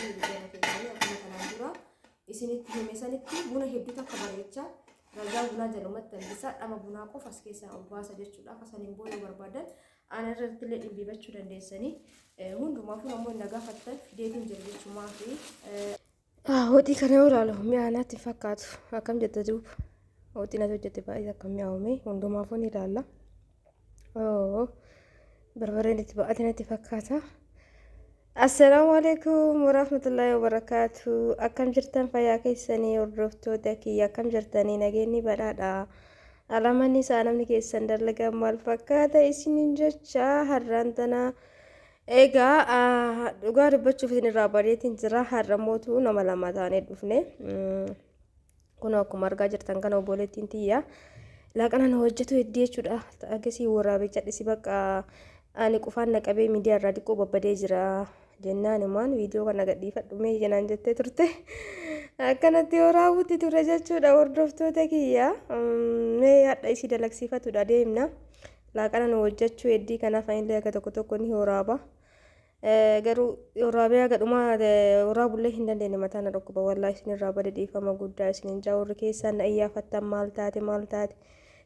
Jara keessanii akkuma kanaan dura isinitti hime sanitti buna hedduu takka bareecha. Ragaa bunaa jalumatti hambisaa, dhama bunaa qofa as keessaa ol baasa jechuudha. Akka saniin booda barbaadan ana irratti illee dhimbiibachuu dandeessanii. Hundumaafuu namoonni na gaafattan fideetiin jira jechumaa fi Waxii kana yoo ilaalu mi'aa natti hin fakkaatu. Akkam jette duuba? Waxii natti hojjette baay'ee akka mi'aawame hundumaafuu ni ilaalla. Barbareen itti ba'ate natti fakkaata. Assalaamu alaikum warahmatullaahi wabarakaatu. Akkam jirtan fayyaa keessanii hordoftoota kiyya, akkam jirtanii? Nageenyi badhaadha. Alamanni isaa namni keessan dalagaa maal fakkaata isiniin jecha har'aan tana egaa dhugaa dubbachuuf isin irraa bareetiin jira. Har'a mootu nama lama taanee dhufne. Kun akkuma argaa jirtan kana obboleettiin tiyya laaqana nu hojjetu heddii jechuudha. Akkasii waraabicha dhisi, bakka ani qufaan na qabee miidiyaa irraa diqqoo babbadee jira jennaan himaan viidiyoo kana gadhiifadhu mee jenaan jettee turte. Akkanatti waraabutti ture jechuudha hordoftoota kiyya. Mee hadha isii dalagsiifatudha deemna. Laaqana nu hojjechuu heddii, kanaaf anillee akka tokko tokko ni waraaba. Garuu waraabee haga dhumaa waraabullee hin dandeenye, mataa na dhukkuba wallaahi. Isinirraa bade, dhiifama guddaa isinin jaa. Warri keessaan na iyyaafattan maal taate, maal taate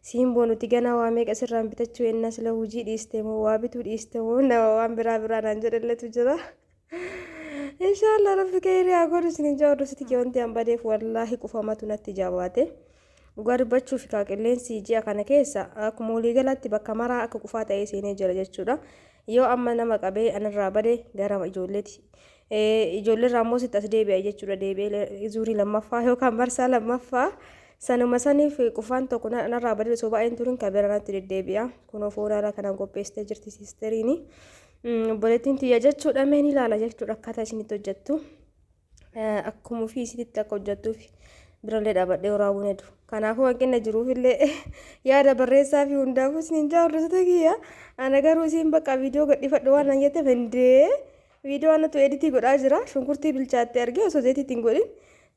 siin nuti ganaa waa meeqa sirraan bitachuu ennaa, sila hojii dhiiste moo waa bituu dhiiste moo nama waan biraa biraa naan jedhalletu jira. Inshaallah rabbi khayrii haa godhu isinin jaa. Hordoftoota kiyya, wanti an badeef wallaahi qufamatu natti jabaate. Dhugaa dubbachuuf kaa qilleensi ji'a kana keessa akkuma waliigalaatti bakka maraa akka qufaa ta'ee seenee jira jechuudha. Yoo amma nama qabee anarraa bade gara ijoolleeti. Ijoolleerraa immoo sitti as deebi'a jechuudha. Deebi'ee zuurii lammaffaa yookaan marsaa lammaffaa sanuma saniif qufaan tokko anarraa bade osoo baay'een turin kan bira natti deddeebi'a. Kunoo foon haala kanaan qopheessitee jirti siisteriini. Obboleettiin tiyya jechuudha, mee ni ilaala jechuudha akkaataa isinitti hojjettu. Akkuma ofii isitti akka hojjettuuf birallee dhaabadhee waraabuun hedu. Kanaafuu hanqina jiruufillee yaada barreessaa fi hundaafuu isin jaa hordoftoota kiyya. Ana garuu isiin bakka viidiyoo gadhiifadhu waan naan jetteef hindee viidiyoo anatu editii godhaa jira. Shunkurtii bilchaatte argee osoo zeetiitti hin godhin,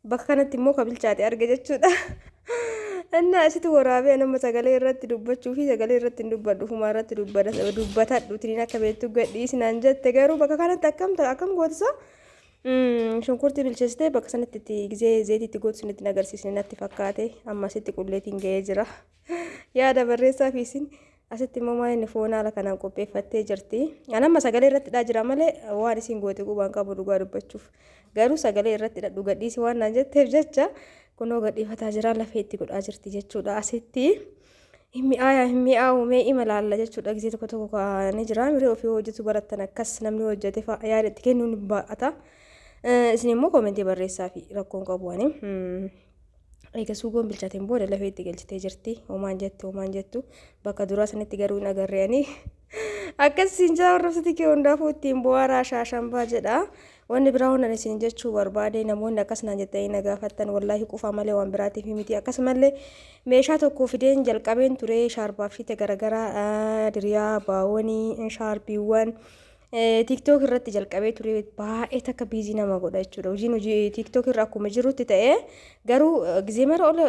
bakka kanatti immoo ka bilchaate arge jechuudha. Innaa asitti waraabee nama sagalee irratti dubbachuu fi sagalee irratti hin dubbadhu, ufumaa irratti dubbatadhu tiniin akka beektu gadhiisi naan jette. Garuu bakka kanatti akkam akkam gootisa? Shunkurtii bilcheessitee bakka sanatti itti gizee zeetii itti gootu isinitti hin agarsiisne natti fakkaate. Amma asitti qulleetiin ga'ee jira. Yaada barreessaa fi isin asitti immoo maal inni foon haala kanaan qopheeffattee jirti. Ani amma sagalee irratti dhaa jira malee waan isin goote qubaan qabu dhugaa dubbachuuf. Garuu sagalee irratti dhadhu gadhiisi waan naan jetteef jecha kunoo gadhiifataa jira, lafee itti godhaa jirti jechuudha asitti. Hin mi'aayaa hin mi'aawu mee ima laalla jechuudha. Gisee tokko tokko kaa'anii jira miree ofii hojjetu barattan, akkas namni hojjete fa'a yaada itti kennuun ni baa'ata. Isin immoo koomentii barreessaa fi rakkoon qabu ani. Egaa suugoon bilchaateen booda lafee itti galchitee jirti. Homaan jettu, homaan jettu bakka duraa sanitti garuu hin agarre ani. Akkas isin jaa hordoftoota kee, hundaafuu ittiin bu'aaraa shaashambaa jedha. Wanni biraa hundan isin jechuu barbaade, namoonni akkas naan jettanii na gaafattan, wallaahi qufaa malee waan biraatiif miti. Akkasumallee meeshaa tokko fideen jalqabeen ture, shaarbaaf shiite garaagaraa, diriyaa, baawonii, shaarbiiwwan TikTok irratti jalqabee ture. Baay'ee takka busy nama godha jechuudha. Hojiin hojii TikTok irra akkuma jirutti ta'ee garuu gizee mara ol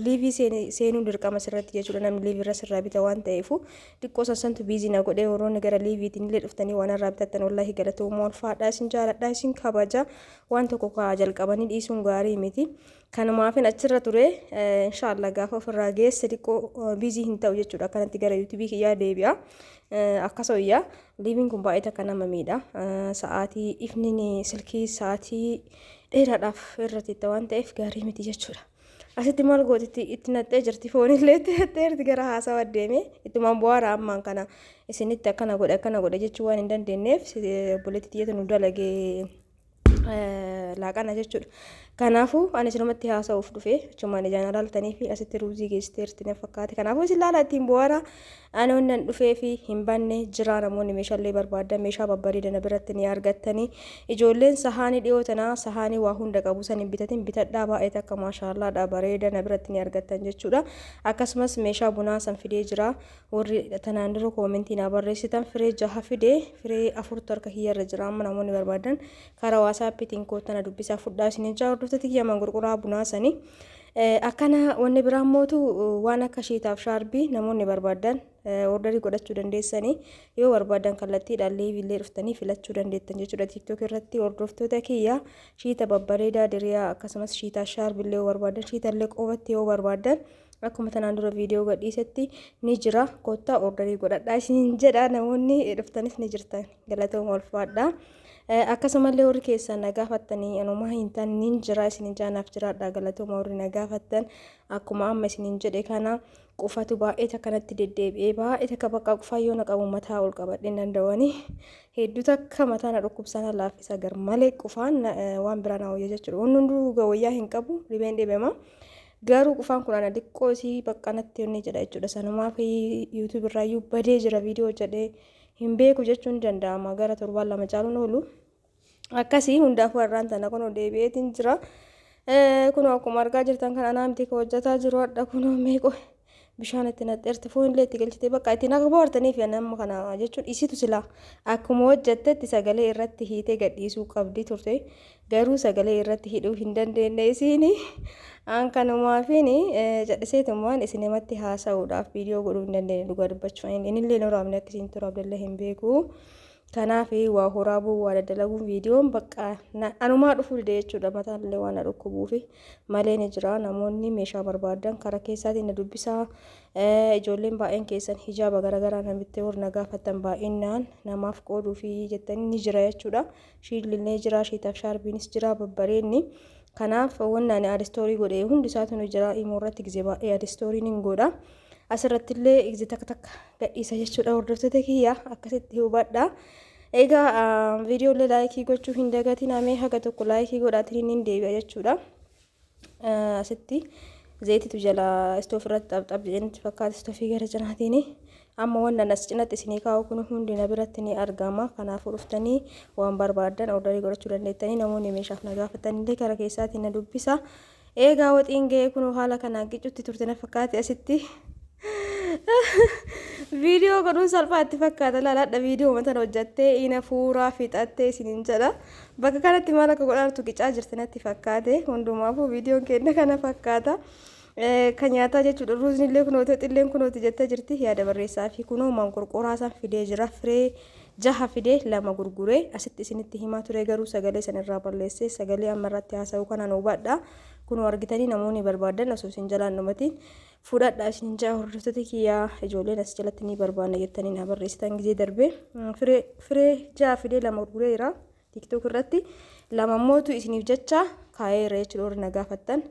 live seenuun dirqama sirratti jechuudha. Namni live irra sirraa bita waan ta'eefu xiqqoo sassantu busy na godhee. Warroonni gara liiviitiin illee dhuftanii waan irraa bitattan wallaahi galatoomaa, ulfaadhaa, isin jaaladhaa, isin kabaja. Waan tokko kaa jalqabanii dhiisuun gaarii miti. Kanumaafin achirra ture. Inshaallah gaafa ofirraa geesse xiqqoo busy hin ta'u jechuudha. Akkanatti gara yuutuubii kiyyaa deebi'a. Akkas hoyyaa. Liiviin kun baay'ee takka nama miidha. Sa'aatii ifni silkii sa'aatii dheeraadhaaf irra teetta waan ta'eef gaarii miti jechuudha. Asitti maal gootitti itti naxxee jirti, foonillee itti naxxee jirti. Gara haasawa deeme ittumaan bu'aara. Ammaan kana isinitti akkana godhe akkana godhe jechuu waan hin dandeenyeef obboleettii tiyyatu nu dalagee laaqana jechuudha. Kanaafuu ani isinumatti haasa'uuf dhufe, achumaan ijaan alaaltanii fi asitti ruuzii geessiteerti na fakkaate. Kanaafuu isin laala ittiin bu'aara. Ani wannan dhufee fi hin banne jira. Namoonni meeshaalee barbaadan meeshaa babbareeda na biratti ni argattanii. Ijoolleen sahaanii dhiyoo tanaa sahaanii waa hunda qabu san hin bitatin bitadhaa, baay'ee takka maashaallaadha, bareeda, na biratti ni argattan jechuudha. Akkasumas meeshaa bunaa san fidee jira. Warri tanaan dura koomentii naa barreessitan, firee jaha fide, firee afurtu harka kiyyarra jira. Amma namoonni barbaadan karaa waasaappiitiin koottana dubbisaa fudhaa isiniin jaa hordoftoota kiyya, man gurguraa bunaa sanii. Akkana wanni biraa mootu waan akka shiitaaf shaarbii namoonni barbaadan orderii godhachuu dandeessanii, yoo barbaadan kallattiidhaan liveillee dhuftanii filachuu dandeettan jechuudha. TikTok irratti hordoftoota kiyya, shiita babbareedaa diriyaa, akkasumas shiitaa shaarbillee yoo barbaadan, shiitallee qofatti yoo barbaadan, akkuma tanaan dura viidiyoo gadhiisetti ni jira, kottaa orderii godhadhaa isiniin jedha. Namoonni dhuftanis ni jirtan, galatooma, ulfaadha. Akkasumallee warri keessan na gaafattanii anumaa hin taane nin jira isinin jaanaaf jiraadha, galatooma warri na gaafattan. Akkuma amma isinin jedhe kana qufatu baay'ee takkanatti deddeebi'ee, baay'ee takka bakka qufaa yoo na qabu mataa ol qabadhee danda'anii hedduu takka mataa na dhukkubsana laaffisa gar malee qufaan waan biraa na wayya jechuudha. Wanni hunduu wayyaa hin qabu, dhibeen dhibema. Garuu qufaan kun ana xiqqoo isii bakka natti inni jedha jechuudha. Sanumaaf YouTube irraayyuu badee jira, viidiyoo jedhee hin beeku jechuun ni danda'ama, gara torbaan 2 caaluun oolu. Akkasii hundaafuu har'aan tana kun deebi'eetiin jira. Kun akkuma argaa jirtan kan anaa miti hojjetaa jiru hadha. Kunoo meeqoo bishaan itti naqxeerti, foon illee itti galchitee bakka ittiin akka bohaartaniif nama kana jechuun isitu silaa akkuma hojjettetti sagalee irratti hiitee gadhiisuu qabdi turte, garuu sagalee irratti hidhuu hin dandeenye isiini. An kanumaafin jedhiseetumaan isinimatti haasa'uudhaaf viidiyoo godhuu hin dandeenye, dhugaa dubbachuu innillee noraamne akkasiin turaabdallee hin beeku. Kanaaf waa horaabuu waa daddalaguun viidiyoon bakka anumaa dhufuu dide jechuudha. Mataan illee waan na dhukkubuufi malee ni jira. Namoonni meeshaa barbaadan karaa keessaatiin na dubbisaa. Ijoolleen baay'een keessan hijaaba garaagaraa namitti warri na gaafattan baay'inaan namaaf qooduu fi jettanii ni jira jechuudha. Shiilillee jira, shiitaaf shaarbiinis jira babbareenni. Kanaaf wanni ani add story godhe hundi isaatu ni jira. Imo irratti gizee baay'ee add story ni godha. Asirratti illee gizee takka takka gadhiisa jechuudha, hordoftoota kiyya, akkasitti hubadha. Egaa viidiyoolee like gochuu hin dagatin, amee haga tokko like godhaatiin hin deebi'a jechuudha. Asitti zayititu jala stove irratti xabxab jedhanitti fakkaata istoofii gara cinaatiin. Amma wannan as cinatti isinii kaa'u kun hundi na biratti ni argama. Kanaafuu dhuftanii waan barbaadan orderii godhachuu dandeettanii, namoonni meeshaaf na gaafatan illee karaa keessaatiin na dubbisa. Eegaa waxiin ga'ee kun haala kanaan qicutti turte na fakkaate asitti. Viidiyoo godhuun salphaatti fakkaata, laalaadha, viidiyoo matan hojjattee ina fuuraa fixattee isiniin jedha. Bakka kanatti maal akka godhaartu qicaa jirti natti fakkaate. Hundumaafuu viidiyoon keenya kana fakkaata. Kan nyaataa jechuudha. Ruuzni illee kunooti, xilleen kunooti jettee jirti. Yaada barreessaa fi kunoo manqorqoraa san fidee jira. Firee jaha fidee lama gurguree asitti isinitti himaa ture, garuu sagalee san irraa balleessee sagalee amma irratti haasa'u kanaan hubadha. Kunoo argitanii, namoonni barbaadan osoo isin jalaan dhumatiin fudhadha isin ja'a, hordoftoota kiyyaa. Ijoolleen as jalatti ni barbaanna jettanii na barreessitan gizee darbe firee jaha fidee lama gurgureera TikTok irratti, lama mootu isiniif jecha kaa'eera jechuudha. Warri na gaafattan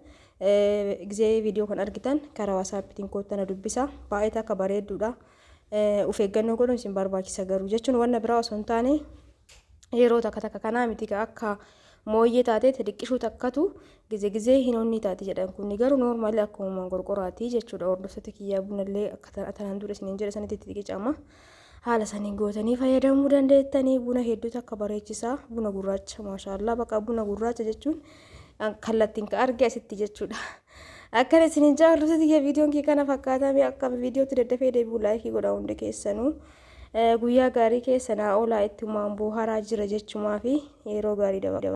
gizee viidiyoo kan argitan karaa WhatsAppiitiin kootta na dubbisa. Baay'ee akka bareedduudha. Of eeggannoo godhuun isin barbaachisa garuu, jechuun wanna biraa osoo hin taane yeroo takka takka kanaa miti akka mooyyee taatee xixiqqishuu takkatu gizee gizee hin onni taati jedhan, kun garuu normal akkuma qorqoraati jechuudha. Hordoftoota kiyyaa, bunallee akka tanaan dura isiniin jedhe sanitti itti qicama. Haala saniin gootanii fayyadamuu dandeettanii, buna hedduutu akka bareechisaa, buna gurraacha, maashaallaa, bakka buna gurraacha jechuun kallattiin ka arge asitti jechuudha. Akkana isiniin jaa, hordoftoota kiyya, viidiyoon kee kana fakkaatame. Akka viidiyootti daddafee deebi'u like godha hundi keessanuu. Guyyaa gaarii keessa naa oolaa, ittumaan booharaa jira jechumaa fi yeroo gaarii dabala.